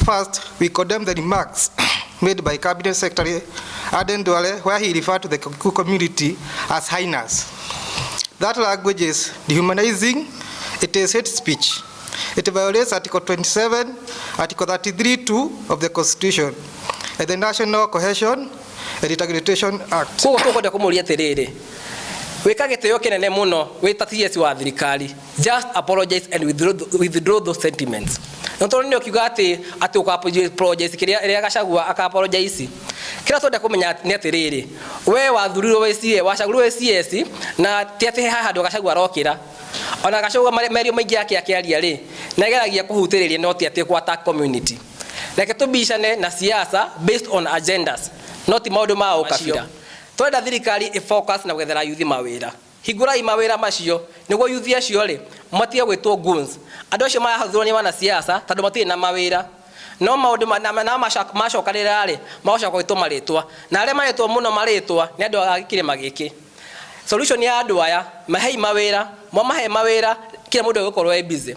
First, we condemn the remarks made by Cabinet Secretary Aden Duale, where he referred to the Kikuyu community as hyenas. That language is dehumanizing, it is hate speech. It violates Article 27, Article 33(2) of the Constitution, and the National Cohesion and Integration Act. Koguo tũkwenda kũmũria atĩrĩrĩ, wĩka gĩtĩo kĩnene mũno wĩ ta CS wa thirikari, just apologize and withdraw those sentiments. No tondũ nĩ ũkiuga atĩ ũka apologize kĩrĩa ĩrĩa Gachagua aka apologize. Kĩrĩa twenda kũmenya nĩ atĩrĩrĩ, we wathurirwo wĩ CS, wacagũrirwo wĩ CS, na ti atĩ he handũ Gachagua arokĩra. Ona Gachagua merio maingĩ yake akĩaria rĩ, nĩ ageragia kũhutĩrĩria, no ti atĩ kũ attack community. Reke tũbicane na siasa based on agendas, no ti maũndũ ma ũkabira. Twenda thirikari ĩ focus na gwethera yuthi mawĩra. Hingũrai mawĩra macio nĩguo yuthi acio rĩ matige gwĩtwo goons. Andũ acio marahũthĩrwo nĩ wanasiasa tondũ matirĩ na mawĩra, no maũndũ na macokanĩrĩra rĩ, magacoka gwĩtwo marĩtwa, na arĩa marĩtwo mũno marĩtwa nĩ andũ a kĩrĩma gĩkĩ. Solution ya andũ aya, mahei mawĩra. Mwamahe mawĩra, kila mũndũ egũkorwo e busy.